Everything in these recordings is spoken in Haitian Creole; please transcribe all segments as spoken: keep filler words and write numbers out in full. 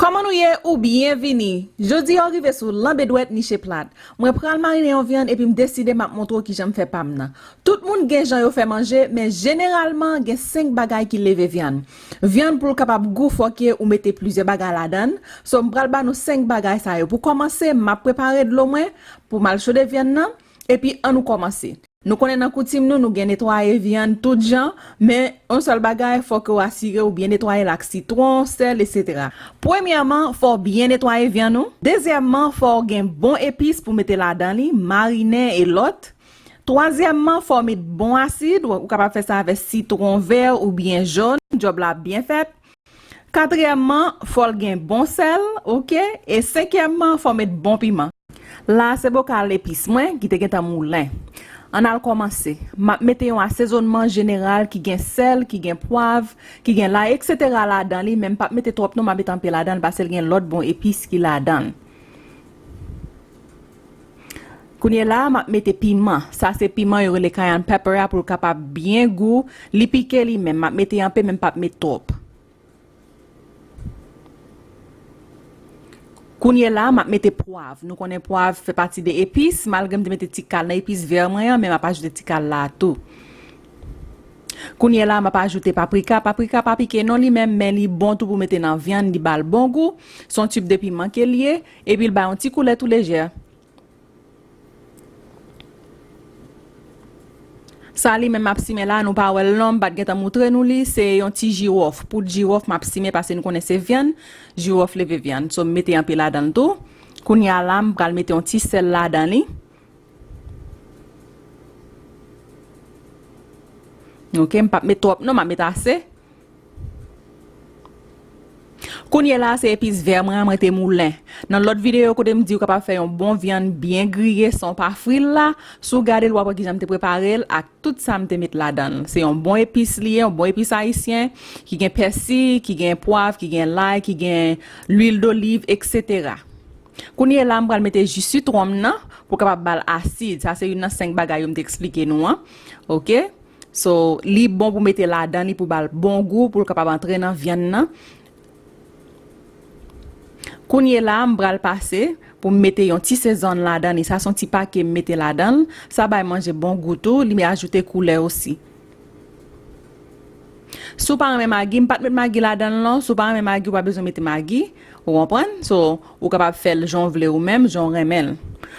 Kòman nou ye? Ou byen vini. Jodi a w rive sou Lanbe Dwèt Niche Plat. Mwen pral marine yon vyann epi m deside m ap montre w kijan m fè pa m nan. Tout moun gen jan yo fè manje, men jeneralman gen senk bagay ki leve vyann. Vyann pou l kapab gou fòk ou mete plizyè bagay ladan l. So m pral ba nou senk bagay sa yo. Pou kòmanse, m ap prepare dlo mwen pou m al chode vyann nan. Epi ann nou kòmanse. Nou konnen nan koutim nou, nou gen netwaye vyann tout jan, men yon sèl bagay, fòk ou asire ou byen netwaye l ak sitwon, sèl, etsetera. Premyèman, fò w byen netwaye vyann ou. Dezyèmman, fò w gen bon epis pou mete ladan li, marinen e lòt. Twazyèmman, fò w met bon asid, ou kapab fè sa avèk sitwon vè oubyen jòn, djòb la ap byen fèt. Katriyèmman, fò l gen bon sèl, oke? E senkyèmman, fò w met bon piman. La a se bokal epis mwen ki te gentan moulen. Ann al kòmanse. M ap mete yon asezònman jeneral ki gen sèl, ki gen pwav, ki gen lay, etsetera ladan li, men m p ap mete twòp non, m ap mete anpe ladan l paske l gen lòt bon epis ki ladan l. Kounye la a, m ap mete piman. Sa se piman yo rele cayenne pepper a pou l kapab byen gou. Li pike li menm, m ap mete anpe, men m p ap met twòp. Kounye la a, m ap mete pwav. Nou konnen pwav fè pati de epis, malgre m te mete ti kal nan epis vè mwen an, men m ap ajoute ti kal la a tou. Kounye la a, m ap ajoute paprika. Paprika pa pike non li menm, men li bon tou pou mete nan vyann, li ba l bon gou. Se yon tip de piman ke l ye, epi l ba yon ti koulè tou lejè. Sa li menm m ap simen la, nou pa wè l non, m pa t gentan moutre nou li, se yon ti jiwòf. Poud jiwòf m ap simen paske nou konnen se vyann, jiwòf leve vyann. So, m mete anpe ladan l tou. Kounye a la, m pral mete yon ti sèl ladan li. Oke, m p ap met twòp non, m ap met ase. Kounye la a, se epis vè mwen an, mwen te moulen. Nan lòt videyo kote m di ou kapab fè yon bon vyann byen griye san w pa fri l la, si w gade l, w ap wè kijan m te prepare l ak tout sa m te met ladan l. Se yon bon epis li ye, yon bon epis ayisyen, ki gen pèsi, ki gen pwav, ki gen lay, ki gen lwil doliv, etsetera. Kounye la, m pral mete ji sitwon m nan pou kapab ba l asid. Sa se youn nan senk bagay yo m te eksplike nou an. Oke? So, li bon pou mete ladan li pou ba l bon gou, pou l kapab antre nan vyann nan. Kounye la, m pral pase pou m mete yon ti sezòn ladan li. Sa se yon ti pake m mete ladan l. Sa bay manje bon gou tou, li ajoute koulè osi. Si w pa renmen magi, m pa t met magi ladan l non. Si w pa renmen magi, w pa bezwen mete magi. Ou konprann? So, ou kapab fè l jan w vle ou menm, jan w renmen l.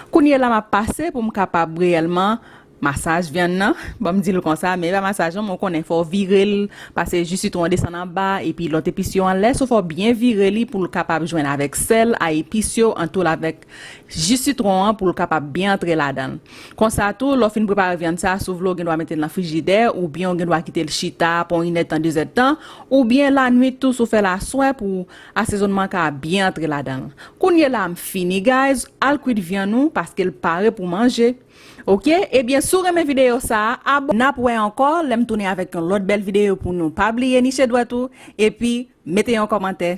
Kounye la, m ap pase pou m kapab reyèlman masaj vyann nan. Bon, m di l konsa, men e pa masaj non, men w konnen, fò w vire l, pase ji sitwon an desann anba, epi lòt epis yo anlè. So, fò w byen vire li pou l kapab jwenn avèk sèl a epis yo, antou l avèk ji sitwon an pou l kapab byen antre ladan l. Konsa tou, lè w fin prepare vyann sa, si w vle, w gen dwa mete l nan frijidè, oubyen w gen dwa kite l chita pou yon inèdtan, dezèdtan, oubyen lannuit tou, si w fè l aswè pou asezònman ka byen antre ladan l. Kounye la, m fini, guys. Al kwit vyann ou, paske l pare pou manje. Oke? Ebyen, si w renmen videyo sa a, abò-, n ap wè ankò lè m tounen avèk yon lòt bèl videyo pou nou. Pa bliye niche dwèt ou, epi mete yon kòmantè.